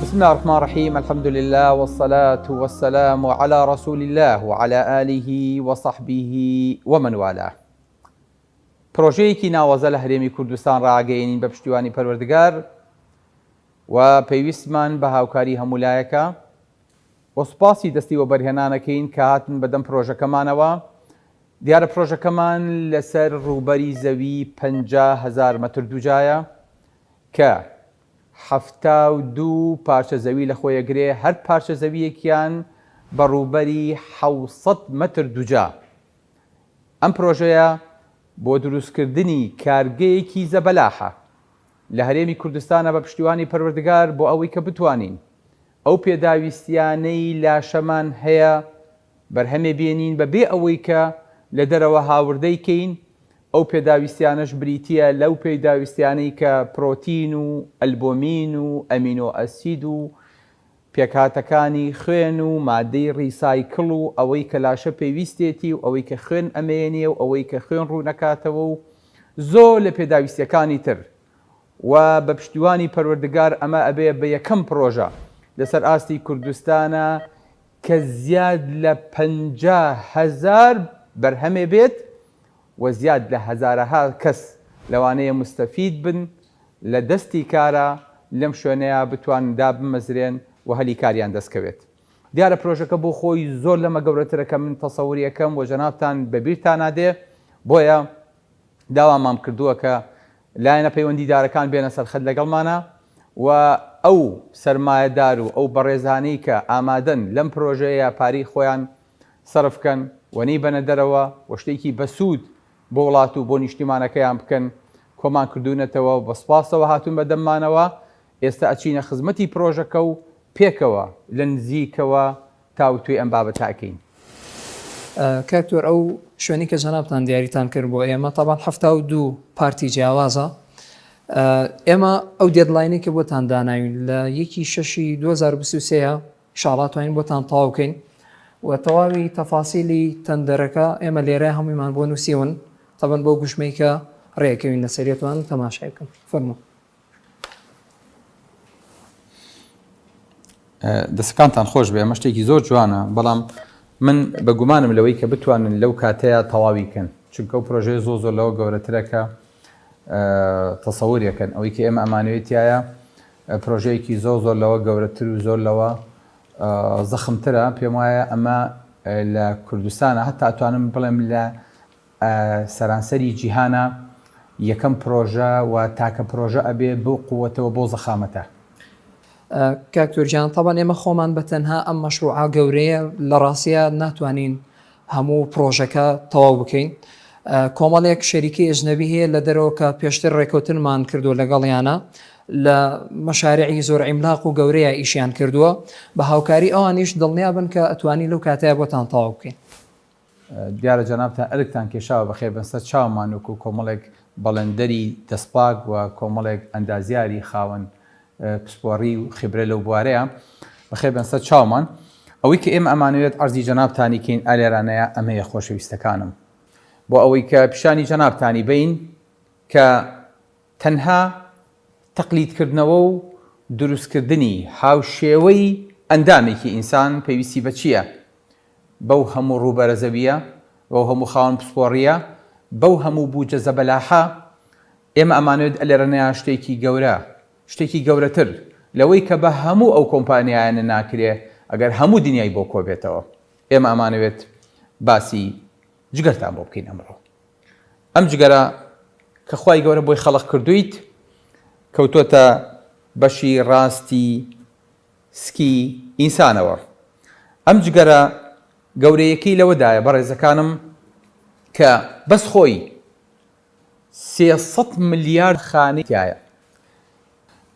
بسم الله الرحمن الرحیم الحمد لله والصلاة والسلام على رسول الله وعلى آله وصحبه ومن والاه پرۆژەیەکی ناوەزە لە هەرێمی کوردستان ڕاگەیەنین بە پشتیوانی پەروەردگار و پێویستمان بە هاوکاری هەموو لایەکە و سوپاسی دەستی وەبەرهێنانەکەین کە هاتن بەدەم پرۆژەکەمانەوە دیارە پرۆژەکەمان لەسەر ڕووبەری زەوی 50 هەزار مەتر دووجایە کە 72 پارچە زەوی لە خۆیەگرێ هەر پارچە زەویەکیان بە ڕووبەری 600 مەتر دووجا ئەم پرۆژەیە بۆ دروستکردنی کارگەیەکی زەبەلاحە لە هەرێمی کوردستانە بە پشتیوانی پەروەردگار بۆ ئەوەی کە بتوانین ئەو پێداویستیانەی لاشەمان هەیە بەرهەمێ بێنین بە بێ ئەوەی کە لە دەرەوە هاوردەی کەین، ئەو پێداویستیانەش بریتیە لەو پێداویستیانەی کە پرۆتین و ئەلبۆمین و ئەمینۆ ئەسید و پێکهاتەکانی خوێن و مادەی ڕیسایکڵ و ئەوەی کە لاشە پێویستێتی و ئەوەی کە خوێن ئەمێنێ و ئەوەی کە خوێن ڕوونەکاتەوە و زۆر لە پێداویستیەکانی تر و بە پشتیوانی پەروەردگار ئەمە ئەبێ بە یەکەم پڕۆژە لەسەر ئاستی کوردستانە کە زیاد لە 50 هەزار بەرهەمێ بێت و زیاد لە هەزارەها کەس لەوانەیە موستەفید بن لە دەستی کارا لەم شوێنەیا بتوانن دابمەزرێن و هەلی کاریان دەست کەوێت. دیارە پرۆژەکە بۆ خۆی زۆر لەمە گەورەترە کە من تەسەوری ئەکەم و جەنابتان بە بیرتانا دێ بۆیە داوامام کردووە کە لایەنە پەیوەندیدارەکان بێنە سەر خەت لەگەڵمانا و ئەو سەرمایەدار و ئەو بەڕێزانەی کە ئامادەن لەم پرۆژەیە پارەی خۆیان سەرف کەن و نەیبەنە دەرەوە و شتێکی بەسوود بۆ وڵات و بۆ نیشتیمانەکەیان بکەن کۆمان کردوونەتەوە و بە سوپاسەوە هاتوون بە دەممانەوە، ئێستا ئەچینە خزمەتی پرۆژەکە و پێکەوە لە نزیکەوە تاوتوێی ئەم بابەتە ئەکەین. کاک تۆر ئەو شوێنەی کە جەنابتان دیاریتان کرد بۆ ئێمە تەبان 72 پارتی جیاوازە ئێمە ئەو deadline ەی کە بۆتان داناوین لە یەکی شەشی 2023 ئیشاڵا توانین بۆتان تەواو کەین و تەواوی تەفاسیلی تەندەرەکە ئێمە لێرە هەموویمان بۆ نووسیون تەبەن بۆ گوشمەی کە ڕێکەوین لەسەری توان تەماشای بکەن فەرموو. دەستەکانتان خۆش بێ ئەمە شتێکی زۆر جوانە بەڵام من بە گومانم لەوەی کە بتوانن لەو کاتەیە تەواوی کەن چونکە ئەو پرۆژەیە زۆر زۆر لەوە گەورەترە کە تەسەورێکن ئەوەی کە ئێمە ئەمانەوێت تایە پرۆژەیەکی زۆر زۆر لەوە گەورەتر و زۆر لەوە زەخمترە، پێم وایە ئەمە لە کوردستانە هەتا ئەتوانم بڵێم لە سەرانسەری جیهانە یەکەم پرۆژە و تاکە پرۆژە ئەبێ بەو قووەتەوە بەو زەخامەتە. کاک تورجان تەبعەن ئێمە خۆمان بە تەنها ئەم مەشروعە گەورەیە لە ڕاستیا ناتوانین هەموو پڕۆژەکە تەواو بکەین. کۆمەڵێک شەریکەی ئەجنەبی هەیە لە دەرەوە کە پێشتر ڕێکەوتنمان کردووە لەگەڵیانە لە مەشارعی زۆر عیملاق و گەورەیە ئیشیان کردووە بە هاوکاری ئەوانیش دڵنیابن کە ئەتوانین لەو کاتەیە بۆتان تەواو بکەین. دیارە جەنابتان ئەرکتان کێشاوە بەخێربن سەر چاومان وەکو کۆمەڵێک بەڵێندەری دەستپاک و کۆمەڵێک ئەندازیاری خاوەن پسپۆڕی و خیبرە لەو بوارەیە بەخێر بێن سەر چاومان ئەوەی کە ئێمە ئەمانەوێت عەرزی جەنابتانی کەین ئالێرانەیە ئەمەیە خۆشەویستەکانم بۆ ئەوەی کە پیشانی جەنابتانی بین کە تەنها تەقلیدکردنەوە و دروستکردنی هاوشێوەی ئەندامێکی ئینسان پێویستی بە چییە؟ بەو هەموو ڕووبەرە زەوییە، بەو هەموو خاوەن پسپۆڕییە، بەو هەموو بوجە زەبەلاحە، ئێمە ئەمانەوێت ئەلێرەنەیا شتێکی گەورە، شتێکی گەورەتر لەوەی کە بە هەموو ئەو کۆمپانیایانە ناکرێ ئەگەر هەموو دنیای بۆ کۆبێتەوە. ئێمە ئەمانەوێت باسی جگەرتان بۆ بکەین ئەمڕۆ. ئەم جگەرە کە خوای گەورە بۆی خەڵق کردوویت کەوتۆتە بەشی ڕاستی سکی ئینسانەوە. ئەم جگەرە گەورەیەکەی لەوەدایە بەڕێزەکانم کە بەس خۆی 300 ملیارد خانەی تیایە.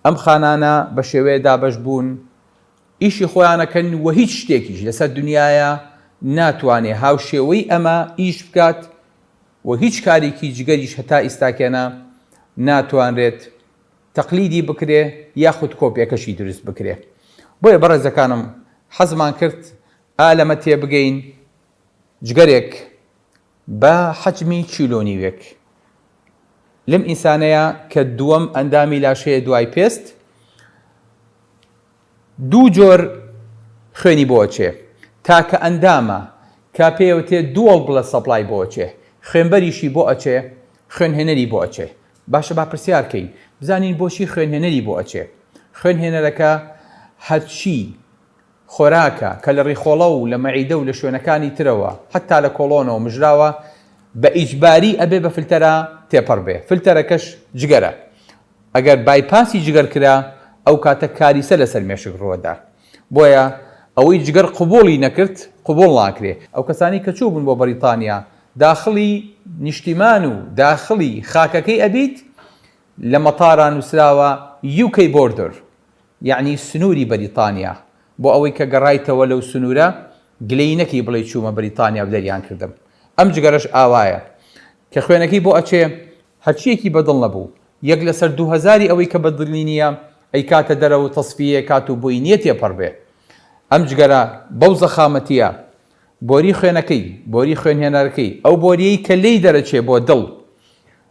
ئەم خانانە بە شێوەیە دابەش بوون ئیشی خۆیان ئەکەن و هیچ شتێکیش لەسەر دنیایا ناتوانێ هاوشێوەی ئەمە ئیش بکات و هیچ کارێکی جگەریش هەتا ئیستاکێنە ناتوانرێت تەقلیدی بکرێ یاخود کۆپیەکەشی دروست بکرێ بۆیە بەڕێزەکانم حەزمان کرد ئا لەمە تێبگەین جگەرێک بە حەجمی کیلۆ نیوێک. لەم ئینسانەیە کە دووەم ئەندامی لاشەیە دوای پێست دوو جۆر خوێنی بۆ ئەچێ تاکە ئەندامە کە پێیەوتێ dual blood supply بۆ ئەچێ خوێنبەریشی بۆ ئەچێ خوێنهێنەری بۆ ئەچێ باشە با پرسیار کەین بزانین بۆچی خوێنهێنەری بۆ ئەچێ خوێنهێنەرەکە هەرچی خۆراکە کە لە ڕیخۆڵە و لە مەعیدە و لە شوێنەکانی ترەوە حەتا لە کۆڵۆنەوە مژراوە بە ئیجباری ئەبێ بە فلتەرا تێپەڕ بێ فلتەرەکەش جگەرە ئەگەر bypass ی جگەر کرا ئەو کاتە کاریسە لەسەر مێشک ڕووەدا بۆیە ئەوەی جگەر قبوڵی نەکرد قبوڵ ناکرێ. ئەو کەسانەی کە چووبوون بۆ بەریتانیا داخڵی نیشتیمان و داخڵی خاکەکەی ئەبیت لە مەتارا نووسراوە UK border یەعنی سنووری بەریتانیا بۆ ئەوەی کە گەڕایتەوە لەو سنوورە گلەیی نەکەی بڵێی چوومە بەریتانیا و دەریان کردم ئەم جگەرەش ئاوایە کە خوێنەکەی بۆ ئەچێ هەرچییەکی بە دڵ نەبوو یەک لەسەر دووهەزاری ئەوەی کە بە دڵی نییە ئەیکاتە دەرەوە و تەسفیەیە کات و بۆی نییە تێپەڕ بێ ئەم جگەرە بەو زەخامەتییە بۆری خوێنەکەی بۆری خوێنهێنەرەکەی ئەو بۆرییەی کە لێی دەرەچێ بۆ دڵ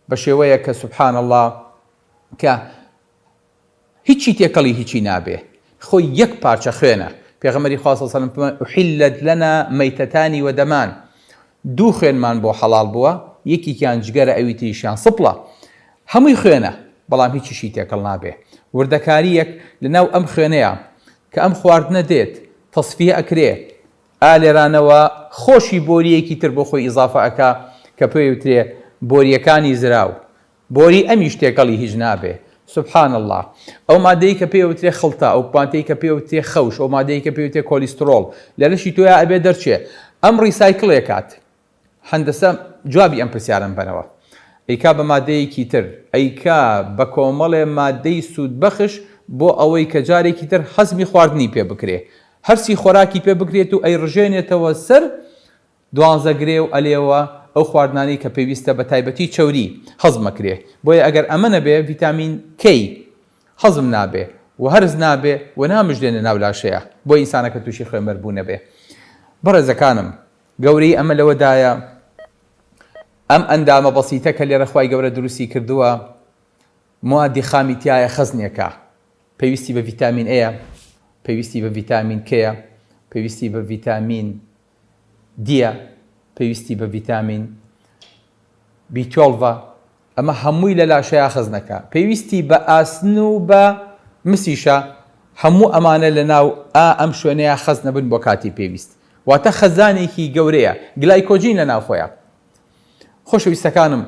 بە شێوەیەک کە سبحان اللە کە هیچی تێکەڵی هیچی نابێ خۆی یەک پارچە خوێنە پێغەمبەری خوا صلی اللە علیه و سلم فەرمووی احلت لنا میتتان و دمان دوو خوێنمان بۆ حەڵاڵ بووە یەکێکیان جگەرە ئەوی تریشیان سپڵە هەمووی خوێنە بەڵام هیچیشی تێکەڵ نابێ وردەکارییەک لەناو ئەم خوێنەیە کە ئەم خواردنە دێت تەسفیە ئەکرێ ئا لێرانەوە خۆشی بۆرییەکی تر بۆ خۆی ئیزافە ئەکا کە پێی وترێ بۆرییەکانی زراو بۆری ئەمیش تێکەڵی هیچ نابێ سبحان اللە ئەو مادەی کە پێی وترێ خڵتە ئەو مادەی کە پێی وترێ خەوش ئەو مادەی کە پێی وترێ کۆلیسترۆڵ لە لەشی تۆیا ئەبێ دەرچێ ئەم recycle ێ کات هەندەسە جوابی ئەم پرسیارەم بەنەوە ئەیکا بە مادەیەکی تر ئەیکا بە کۆمەڵێ مادەی سوودبەخش بۆ ئەوەی کە جارێکی تر هەزمی خواردنی پێ بکرێ هەرسی خۆراکی پێ بکرێت و ئەیڕژێنێتەوە سەر دوانزە گرێ و ئەلێوە ئەو خواردنانەی کە پێویستە بە تایبەتی چەوری هەزم ئەکرێ بۆیە ئەگەر ئەمە نەبێ ڤیتامین کەی هەزم نابێ و هەرس نابێ و نامژدێنە ناو لاشەیە بۆیە ئینسانەکە توشی خوێنبەربوون ئەبێ بەڕێزەکانم گەورەی ئەمە لەوەدایە ئەم ئەندامە بەسیتە کە لێرە خوای گەورە دروستی کردووە موادی خامی تیایە خەزنێکە پێویستی بە ڤیتامین ئەیە پێویستی بە ڤیتامین کەیە پێویستی بە ڤیتامین دیە پێویستی بە ڤیتامین بی twelve ە ئەمە هەمووی لە لاشەیا خەزنەکە پێویستی بە ئاسن و بە مسیشە هەموو ئەمانە لە ناو ئا ئەم شوێنەیە خەزنە بن بۆ کاتی پێویست واتە خەزانێکی گەورەیە گلایکۆجین لە ناوخۆیە خۆشەویستەکانم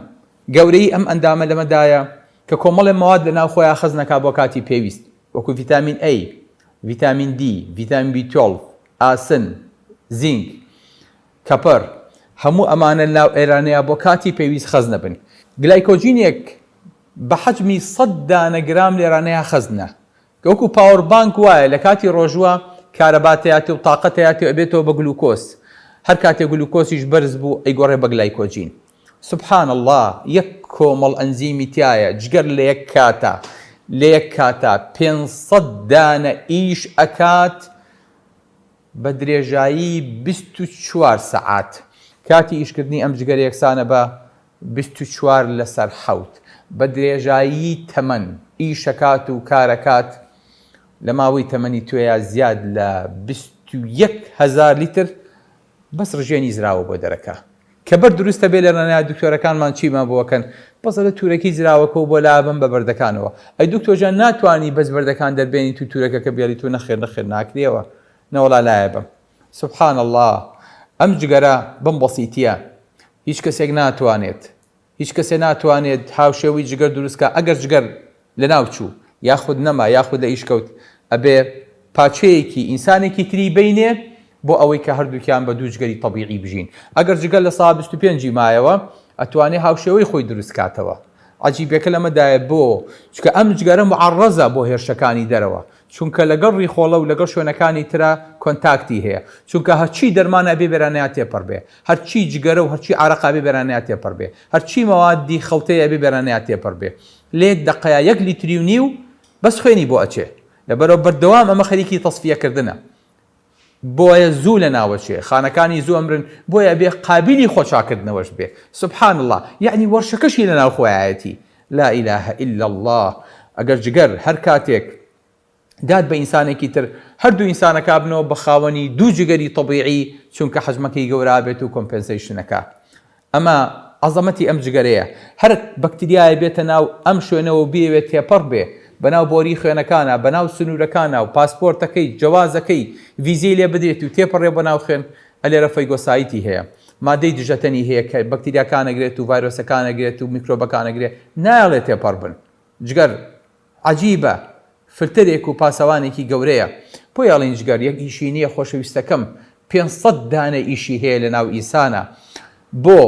گەورەی ئەم ئەندامە لەمەدایە کە کۆمەڵێ مەواد لە ناو خۆیان خەزنەکە بۆ کاتی پێویست وەکو ڤیتامین A، ڤیتامین D، ڤیتامین B 12، ئاسن، زینک، copper، هەموو ئەمانە لەناو ئێرانەیا بۆ کاتی پێویست خەزنە بن. گلایکۆجینێک بە حەجمی سەت دانە گرام لێرانەیا خەزنە کە وەکو power bank وایە لە کاتی ڕۆژوە کارەبا تەیاتێ و تاقە تەیاتێ و ئەبێتەوە بە گلوکۆز هەر کاتێ گلوکۆزیش بەرز بوو ئەیگۆڕێ بە گلایکۆجین. سبحان اللە یەک کۆمەڵ ئەنزیمی تیایە جگەر لە یەک کاتا لە یەک کاتا 500 دانە ئیش ئەکات بە درێژایی 24 سەعات کاتی ئیشکردنی ئەم جگەرە یەکسانە بە 24 لەسەر حەوت بە درێژایی تەمەن ئیشەکات و کارەکات لە ماوەی تەمەنی توێیا زیاد لە 21 هەزار لیتر بەس ڕژێنی زراوە بۆ دەرەکا کە بەرد دروستە بێ لەرەنایە دکتۆرەکانمان چیمان بۆ ئەکەن بەس ئەلێ تورەکی زراوەکەو بۆ لابەم بە بەردەکانەوە ئەی دکتۆر جان ناتوانی بەس بەردەکان دەربێنیت و تورەکەکە بێڵیت و نەخێر نەخێر ناکرێەوە نەوەڵا لایەبەم سبحان اللە ئەم جگەرە بەم بەسیتیە هیچ کەسێک ناتوانێت هیچ کەسێ ناتوانێت هاوشێوەی جگەر دروست کا ئەگەر جگەر لەناو چوو یاخود نەما یاخود لە ئیش کەوت ئەبێ پاچەیەکی ئینسانێکی تری بینێ بۆ ئەوەی کە هەردووکیان بە دوو جگەری تەبیعی بژین ئەگەر جگەر لە سا 25 ی مایەوە ئەتوانێ هاوشێوەی خۆی دروست کاتەوە عەجیبەکە لەمەدایە بۆ چونکە ئەم جگەرە معەڕەزە بۆ هێرشەکانی دەرەوە چونکە لەگەڵ ڕیخۆڵە و لەگەڵ شوێنەکانی ترا contact ی هەیە چونکە هەرچی دەرمان ئەبێ بێرانەیا تێپەڕ بێ هەرچی جگەرە و هەرچی عەرەق ئەبێ بێرانەیا تێپەڕ بێ هەرچی مەوادی خڵتەیە ئەبێ بێرانەیا تێپەڕ بێ لە یەک دەقەیا یەک لیتری و نیو بەس خوێنی بۆ ئەچێ لەبەرئەوە بەردەوام ئەمە خەریکی تەسفیە کردنە بۆیە زوو لەناوەچێ خانەکانی زوو ئەمرن بۆیە ئەبێ قابیلی خۆ چاکردنەوەش بێ سبحان اللە یەعنی وەرشەکەشی لەناو خۆیایەتی. لا الە الا اللە ئەگەر جگەر هەر کاتێک دات بە ئینسانێکی تر هەردوو ئینسانەکە بنەوە بە خاوەنی دوو جگەری تەبیعی چونکە حەجمەکەی گەورە بێت و compensation ەکە ئەمە عەزەمەتی ئەم جگەرەیە هەر بەکتریایە بێتە ناو ئەم شوێنەوە و بیەوێت تێپەڕ بێ بەناو بۆری خوێنەکانا بەناو سنوورەکانا و پاسپۆرتەکەی جەوازەکەی ڤیزەی لێ بدرێت و تێپەڕێ بۆ ناو خوێن ئەلێرە phagocyte ی هەیە مادەی دژەتەنی هەیە کە بەکتریاکان ئەگرێت و ڤایرۆسەکان ئەگرێت و میکرۆبەکان ئەگرێت نایەڵێ تێپەڕ بن جگەر عەجیبە فلتەرێک و پاسەوانێکی گەورەیە بۆیە ئەڵێین جگەر یەک ئیشی نیە خۆشەویستەکەم 500 دانە ئیشی هەیە لەناو ئینسانا بۆ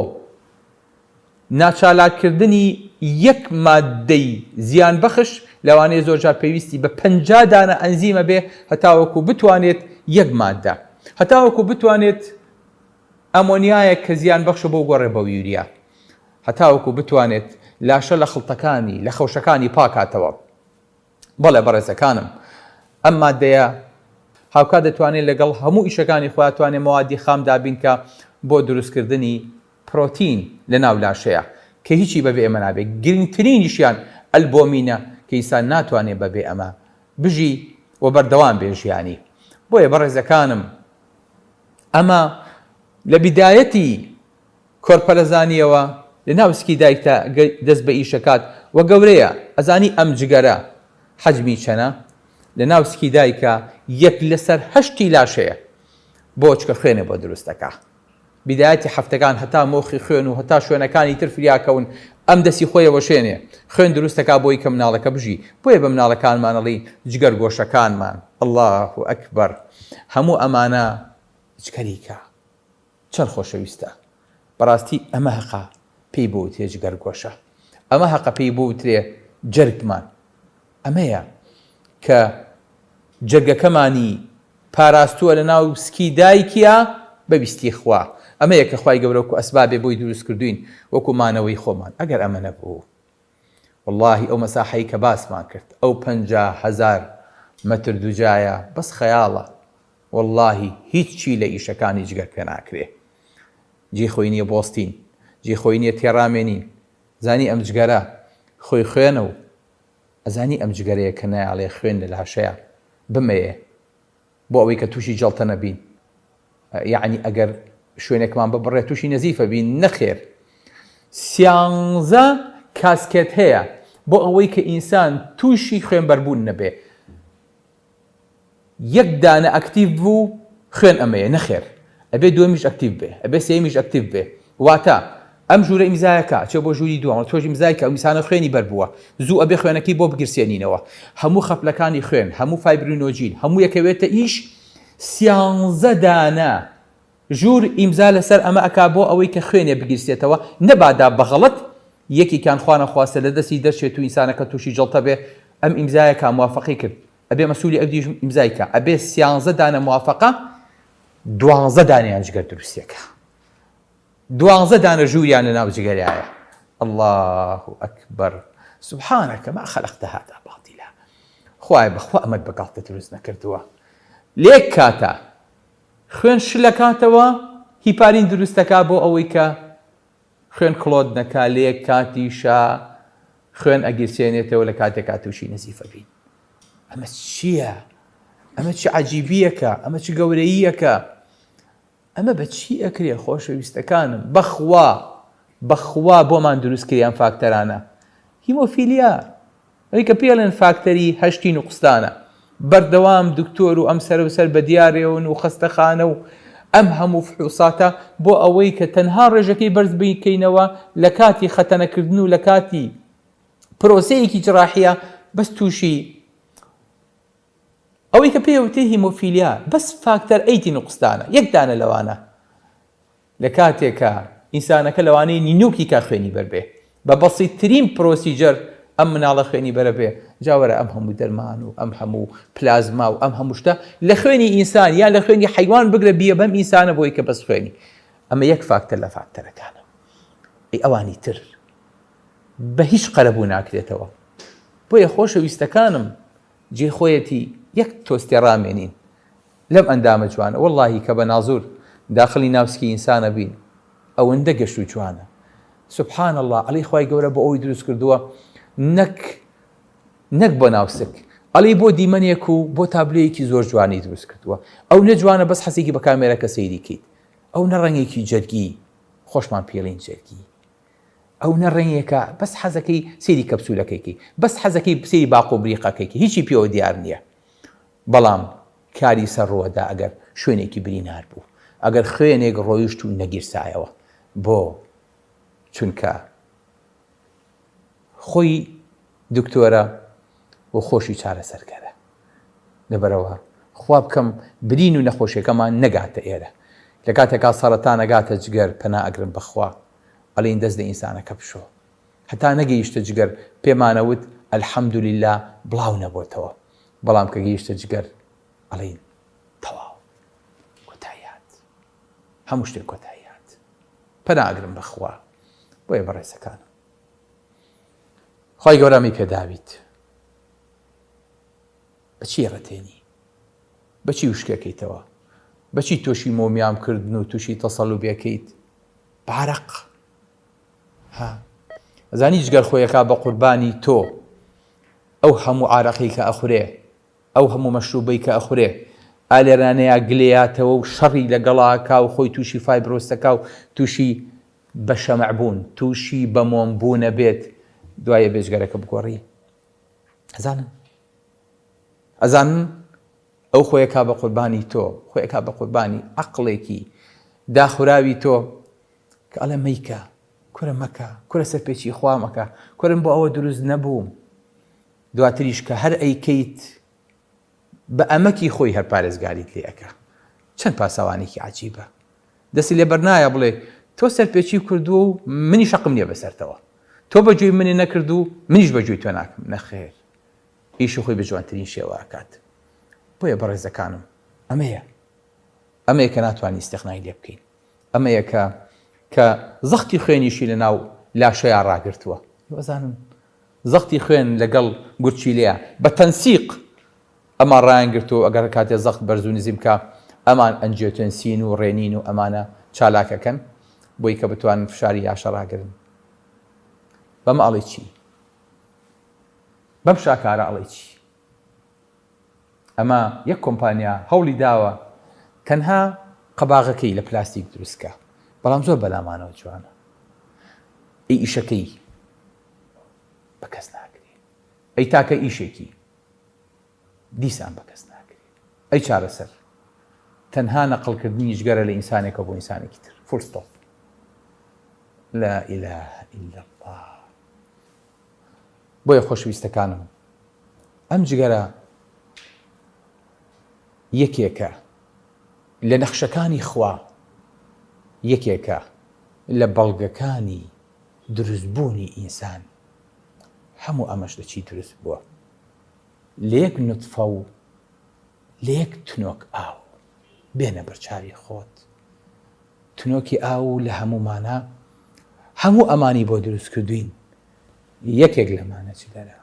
ناچالاککردنی یەک ماددەی زیانبەخش لەوانەیە زۆرجار پێویستی بە 50 دانە ئەنزیمە بێ هەتاوەکو بتوانێت یەک ماددە هەتاوەکو بتوانێت ئەمۆنیایەک کە زیانبەخشە بۆ گۆڕێ بە یوریا هەتاوەکو بتوانێت لاشە لە خڵتەکانی، لە خەوشەکانی پاکاتەوە. بەڵێ بەڕێزەکانم ئەم ماددەیە هاوکات دەتوانێت لەگەڵ هەموو ئیشەکانی خۆیا توانێت مەوادی خام دابینکا بۆ دروستکردنی پرۆتین لە ناو لاشەیا کە هیچی بەبێ ئەمە نابێت گرنگترینیشیان ئەلبۆمینە کە ئینسان ناتوانێت بەبێ ئەمە بژی و بەردەوام بێ ژیانی بۆیە بەڕێزەکانم ئەمە لە بیدایەتی کۆرپەلەزانیەوە لە ناو سکی دایکتا دەست بە ئیشەکات وە گەورەیە ئەزانی ئەم جگەرە حەجمی چەنە لە ناو سکی دایکا یەک لەسەر هەشتی لاشەیە بۆ چکە خوێنێ بۆ دروست ئەکا بیدایەتی هەفتەکان هەتا مۆخی خوێن و هەتا شوێنەکانی تر فریاکەون ئەم دەسی خۆی ئەوەشێنێ خوێن دروست ئەکا بۆی کە مناڵەکە بژی بۆیە بە مناڵەکانمان ئەڵێین جگەر گۆشەکانمان اللە اکبر هەموو ئەمانە جگەریکە چەند خۆشەویستە بەڕاستی ئەمە هەقە پێی بوترێ جگەر گۆشە ئەمە هەقە پێی بوترێ جەرگمان ئەمەیە کە جەرگەکەمانی پاراستووە لە ناو سکی دایکیا بە ویستی خوا ئەمەیە کە خوای گەورە وەکو ئەسبابێ بۆی دروست کردوین وەکو مانەوەی خۆمان ئەگەر ئەمە نەبوو وەڵاهی ئەو مەساحەی کە باسمان کرد ئەو 50,000 مەتر دوجایە بەس خەیاڵە وەڵاهی هیچی لە ئیشەکانی جگەر پێناکرێ جێی خۆی نیە بۆستین جێی خۆی نیە تێڕامێنین زانی ئەم جگەرە خۆی خوێنە و ئەزانی ئەم جگەرەیە کە نایەڵێ خوێن لە لاشەیا بمەیێ بۆ ئەوەی کە تووشی جەڵتە نەبین یەعنی ئەگەر شوێنێکمان ببڕێ تووشی نەزیفە بین نەخێر سیانزە cascade هەیە بۆ ئەوەی کە ئینسان تووشی خوێنبەربوون نەبێ یەک دانە active بوو خوێن ئەمەیە نەخێر ئەبێ دووەمیش active بێ ئەبێ سێیەمیش active بێ واتە ئەم ژوورە ئیمزایەکە ئەچێ بۆ ژووری دووەم تۆش ئیمزای کە ئەو ئینسانە خوێنی بەر بووە زوو ئەبێ خوێنەکەی بۆ بگرسێنینەوە هەموو خەپلەکانی خوێن هەموو fibrinogen هەموو یەکەوێتە ئیش سیانزە دانە ژوور ئیمزا لەسەر ئەمە ئەکا بۆ ئەوەی کە خوێنێ بگیرسێتەوە نەبادا بە غەڵەت یەکێکیان خوانەخواستە لە دەستی دەرچێت و ئینسانەکە تووشی جەڵتە بێ ئەم ئیمزایە کا موافەقەی کرد ئەبێ مەسولی ئەو دیش ئیمزای کا ئەبێ سیانزە دانە موافەقە دوانزە دانەیان جگەر دروستێکە دوانزە دانە ژووریان لە ناو جگەرایە الله اکبر سبحانك ما خلقت هذا باطلا خوایە بەخوا ئەمەت بە گاڵتە دروست نەکردووە لێک کاتە خوێن شلەکاتەوە هیپارین دروستەکا بۆ ئەوەی کە خوێن clot نەکا لەیەک کاتیشا خوێن ئەگیرسێنێتەوە لە کاتێکا تووشی نەزیفە بین ئەمە چییە؟ ئەمە چ عەجیبیەکە ئەمە چ گەورەییەکە ئەمە بە چی ئەکرێ خۆشەویستەکانم بەخوا بەخوا بۆمان دروست کری ئەم فاکتەرانە هیمۆفیلیا ئەوەی کە پێڵێن فاکتەری هەشتی نوقستانە بەردەوام دکتۆر و ئەم سەر و سەر بە دیارێون و خەستەخانە و ئەم هەموو فحوساتە بۆ ئەوەی کە تەنها ڕێژەکەی بەرز بکەینەوە لە کاتی خەتەنەکردن و لە کاتی پرۆسەیەکی جراحیە بەس تووشی ئەوەی کە پێی وتێ هیمۆفیلیا بەس factor eight ی نوقستانە یەک دانە لەوانە لە کاتێکا ئینسانەکە لەوانەیە نینۆکی کا خوێنی بەر بێ بە بەسیتترین procedure ئەم مناڵە خوێنی بەرە بێ جا وەرە ئەم هەموو دەرمان و ئەم هەموو پلازما و ئەم هەموو شتە لە خوێنی ئینسان یان لە خوێنی حەیوان بگرە بیە بەم ئینسانە بۆی کە بەس خوێنی ئەمە یەک فاکتەر لە فاکتەرەکانە ئەی ئەوانی تر بە هیچ قەرەبوو ناکرێتەوە بۆیە خۆشەویستەکانم جێی خۆیەتی یەک تۆز تێڕامێنین لەم ئەندامە جوانە وەڵاهی کە بە نازور داخلی ناو سکی ئینسانە بین ئەوەندە گەش و جوانە سبحان اللە ئەڵێی خوای گەورە بۆ ئەوەی دروست کردووە. نەک نەک بۆ ناو سک ئەڵێی بۆ دیمەنێک و بۆ تابلۆیەکی زۆر جوانی دروست کردووە ئەو نە جوانە بەس حەزێکی بە کامێرەکە سەیری کەیت ئەو نە ڕەنگێکی جەرگی خۆشمان پێڵین جەرگی ئەو نە ڕەنگێکە بەس حەزەکەی سەیری کەپسولەکەی کەی بەس حەزەکەی سەیری باق و بریقەکەی کەی هیچی پێوە دیار نییە بەڵام کاری سەر ڕووەدا ئەگەر شوێنێکی برینار بوو ئەگەر خوێنێک ڕۆیشت و نەگیرسایەوە بۆ چونکە خۆی دکتۆرە و خۆشی چارەسەرکەرە لەبەرئەوە خوا بکەم برین و نەخۆشیەکەمان نەگاتە ئێرە لە کاتێکا سەڕەتان ئەگاتە جگەر پەنا ئەگرم بەخوا ئەڵێین دەست لە ئینسانەکە بشۆ هەتا نەگەیشتە جگەر پێمانەوت الحمدللە بڵاو نەبۆتەوە بەڵام کە گەیشتە جگەر ئەڵێین تەواو کۆتایی هات هەموو شتێک کۆتایی هات پەنا ئەگرم بەخوا بۆیە بەڕێزەکانم خوای گەورە ئەمەی پێداویت بە چی ڕەتێنی بە چی وشکەکەیتەوە بە چی تۆشی مۆمیام کردن و تووشی تەسەلوبێکەیت بارەق ها ئەزانی جگەر خۆیەکا بە قوربانی تۆ ئەو هەموو عارەقی کە ئەخورێ ئەو هەموو مەشروبەی کە ئەخورێ ئالێرانەیە گلێیاتەوە و شەڕی لەگەڵاکا و خۆی تووشی فایبرۆستەکا و تووشی بە شەمع بوون تووشی بە مۆم بوونە بێت دوایە بێجگەرەکە بگۆڕی ئەزانن ئەزانن ئەو خۆیەکا بە قوربانی تۆ خۆیەکا بە قوربانی عەقڵێکی داخوراوی تۆ کە ئەڵێ مەیکە کورە مەکە کورە سەرپێچی خوا مەکە کورم بۆ ئەوە دروست نەبووم دواتریش کە هەر ئەیکەیت بە ئەمەکی خۆی هەر پارێزگاریت لێ ئەکا چەند پاسەوانێکی عەجیبە دەستی لێ بەرنایە بڵێ تۆ سەرپێچی کردووە و منیش حەقم نییە بەسەرتەوە تۆ بە گوێی منی نەکرد و منیش بە گوێی تۆ ناکەم نەخێر ئیشی خۆی بە جوانترین شێوە ئەکات بۆیە بەڕێزەکانم ئەمەیە ئەمەیە کە ناتوانین ئیستغنای لێ بکەین ئەمەیە کە کە زەختی خوێنیشی لە ناو لاشەیا ڕاگرتووە وەزانن زەختی خوێن لەگەڵ گورچیلەیە بە تەنسیق ئەمان ڕایان گرتووە و ئەگەر کاتێ زەخت بەرز و نزیم کا ئەمان ئەنجیۆتێنسین و ڕێنین و ئەمانە چالاک ئەکەن بۆی کە بتوانن فشاری لاشە ڕاگرن. بەمە ئەڵێی چی؟ بەم شاکارە ئەڵێی چی؟ ئەمە یەک کۆمپانیا هەوڵی داوە تەنها قەباغەکەی لە پلاستیک دروست کا بەڵام زۆر بەلامانەوە جوانە. ئەی ئیشەکەی بە کەس ناکرێ. ئەی تاکە ئیشێکی دیسان بە کەس ناکرێ. ئەی چارەسەر؟ تەنها نەقڵکردنی جگەرە لە ئینسانێکەوە بۆ ئینسانێکی تر. Full stop. لا اله الا اللە. بۆیە خۆشەویستەکانم ئەم جگەرە یەکێکە لە نەخشەکانی خوا، یەکێکە لە بەڵگەکانی دروستبوونی ئینسان. هەموو ئەمەش لە چی دروست بووە؟ لە یەک نوتفە و لە یەک تنۆک ئاو. بێنە بەرچاوی خۆت تنۆکی ئاو و لە هەموومانا هەموو ئەمانی بۆ دروست کردووین یەکێک لەمانە جگەرە.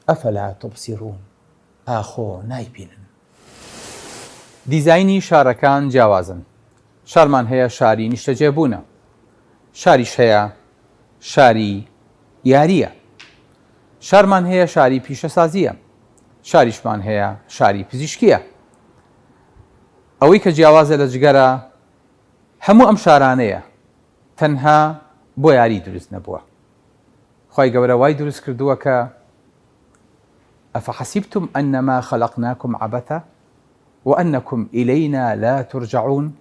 افلا تبصرون ئاخۆ نایبینن؟ دیزاینی شارەکان جیاوازن، شارمان هەیە شاری نیشتەجێبوونە، شاریش هەیە شاری یارییە، شارمان هەیە شاری پیشەسازییە، شاریشمان هەیە شاری پزیشکییە. ئەوەی کە جیاوازە لە جگەرە هەموو ئەم شارانەیە تەنها بۆ یاری دروست نەبووە. خوای گەورە وای دروست کردووە کە افحسبتم انما خلقناکم عبثا وانکم الینا لا ترجعون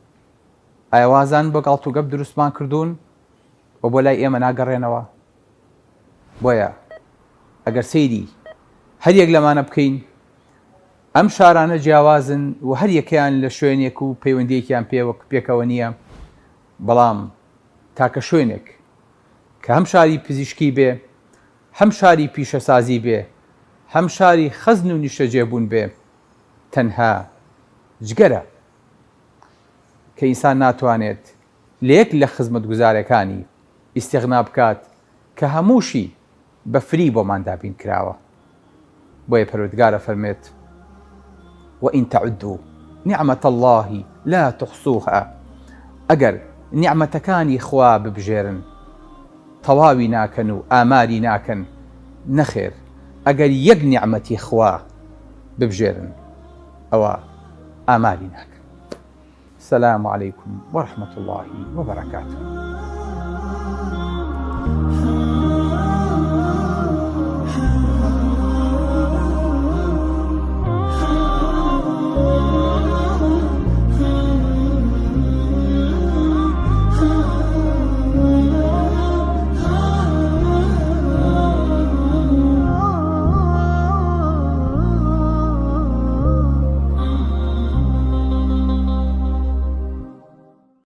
ئایا وازان بۆ گاڵتوگەپ دروستمان کردوون و بۆ لای ئێمە ناگەڕێنەوە؟ بۆیە ئەگەر سەیری هەر یەک لەمانە بکەین ئەم شارانە جیاوازن و هەر یەکەیان لە شوێنێک و پەیوەندیەکیان پێوە پێکەوە نییە بەڵام تاکە شوێنێک کە هەم شاری پزیشکی بێ هەم شاری پیشەسازی بێ هەم شاری خەزن و نیشتەجێبوون بێ تەنها جگەرە کە ئینسان ناتوانێت لە یەک لە خزمەتگوزارەکانی ئیستیغنا بکات کە هەمووشی بە free بۆمان دابین کراوە بۆیە پەروەردگار ئەفەرمێت وان تعدوا نعمة اللە لا تحصوها ئەگەر نیعمەتەکانی خوا ببژێرن تەواوی ناکەن و ئاماری ناکەن. نەخێر ئەگەر یەک نیعمەتی خوا ببژێرن ئەوە ئاماری ناکەن. سلام علیکم ورحمە اللە وبرکاته.